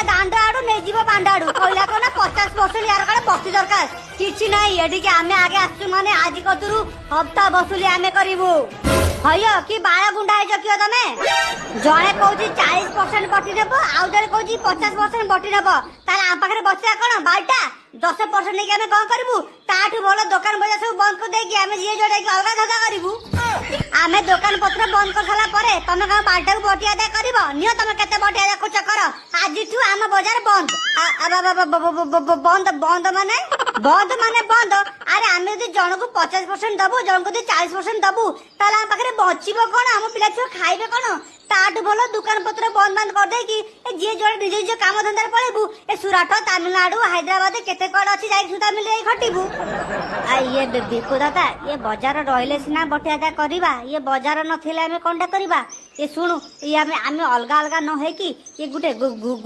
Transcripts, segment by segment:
ଦାଣ୍ଡ ଆଡୁ ନେଇଯିବ ବାଣ୍ଡ ଆଡୁ। କହିଲା କଣ ନା 50% ୟାର କାଳେ ବଟି ଦରକାର। କିଛି ନାହିଁ, ଏଠିକି ଆମେ ଆଗେ ଆସିଛୁ, ମାନେ ଆଜି କତୁରୁ ହପ୍ତା ବସୁଲି ଆମେ କରିବୁ। ହଇୟ କି ବାଳ ଗୁଣ୍ଡା ହେଇଛ କିଅ ତମେ? ଜଣେ କହୁଛି 40% ବଟି ନେବ, ଆଉ ଜଣେ କହୁଛି 50% ବଟି ନେବ। ତାହେଲେ ଆମ ପାଖରେ ବସିଲା କଣ ବାରଟା? 10% ନେଇକି ଆମେ କଣ କରିବୁ? ତାଠୁ ଭଲ ଦୋକାନ ବଜାର ସବୁ ବନ୍ଦ କରିଦେଇକି ଆମେ ଯିଏ ଯୋଉଟା ଅଲଗା ଧନ୍ଦା କରିବୁ। ଆମେ ଦୋକାନ ପତ୍ର ବନ୍ଦ କରିସାରିଲା ପରେ ତମେ କଣ ବାରଟାକୁ ବଟି ଆଦାୟ କରିବ? ନିଅ, ତମେ କେତେ ବଟି ଆଦାୟ କରୁଛ କର। ଆଜିଠୁ ଆମ ବଜାର ବନ୍ଦ। ବନ୍ଦ ବନ୍ଦ ମାନେ ବନ୍ଦ ମାନେ ବନ୍ଦ। ଆରେ ଆମେ ଯଦି ଜଣକୁ 50% ଦବୁ, ଜଣକୁ ଯଦି 40% ଦବୁ, ତାହେଲେ ଆମ ପାଖରେ ବଞ୍ଚିବ କଣ? ଆମ ପିଲା ଛୁଆ ଖାଇବେ କଣ? ତାଠୁ ଭଲ ଦୋକାନ ପତ୍ର ବନ୍ଦ ବାନ୍ଦ କରିଦେଇକି ଏ ଯିଏ ଯୁଆଡେ ନିଜ ନିଜ କାମ ଧନ୍ଦାରେ ପଳେଇବୁ। ଏ ସୁରାଟ, ତାମିଲନାଡୁ, ହାଇଦ୍ରାବାଦ କେତେ କୁଆଡେ ଅଛି, ଯାଇକି ସୁତା ମିଲ ଯାଇ ଖଟିବୁ। ଆ ଇଏ ବିକୁ ଦାଦା, ଇଏ ବଜାର ରହିଲେ ସିନା ବଟି ଆଦାୟ କରିବା। ଇଏ ବଜାର ନଥିଲେ ଆମେ କଣଟା କରିବା? ଏ ଶୁଣୁ, ଇଏ ଆମେ ଅଲଗା ଅଲଗା ନ ହେଇକି ଇଏ ଗୋଟେ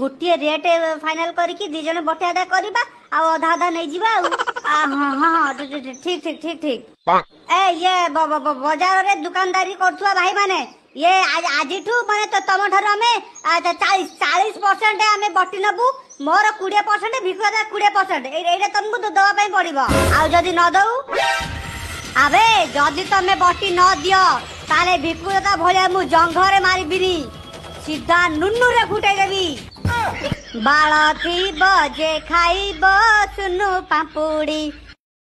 ଗୋଟିଏ ରେଟ୍ ଫାଇନାଲ କରିକି ଦି ଜଣ ବଟି ଆଦାୟ କରିବା ଆଉ ଅଧା ଅଧା ନେଇଯିବା। ଆଉ ହଁ ହଁ ହଁ, ଠିକ ଠିକ ଠିକ ଠିକ। ଏ ଇଏ ବଜାରରେ ଦୋକାନଦାରୀ କରୁଥିବା ଭାଇମାନେ, ଇଏ ଆଜିଠୁ ମାନେ ତମ ଠାରୁ ଆମେ 40% ଆମେ ବଟି ନବୁ। ମୋର 20%, ଭିକୁ ଦାଦା 20%। ଏଇଟା ତମକୁ ଦବା ପାଇଁ ପଡିବ। ଆଉ ଯଦି ନ ଦଉ? ଆବେ ଯଦି ତମେ ବଟି ନ ଦିଅ, ତାହେଲେ ଭିକୁ ଦାଦା ଭଳିଆ ମୁଁ ଜଙ୍ଘରେ ମାରିବିନି, ସିଧା ନୁନୁରେ ଫୁଟେଇ ଦେବି। ବାଳ ଥିବ ଯେ ଖାଇବ ସୁନୁ ପାମ୍ପୁଡି,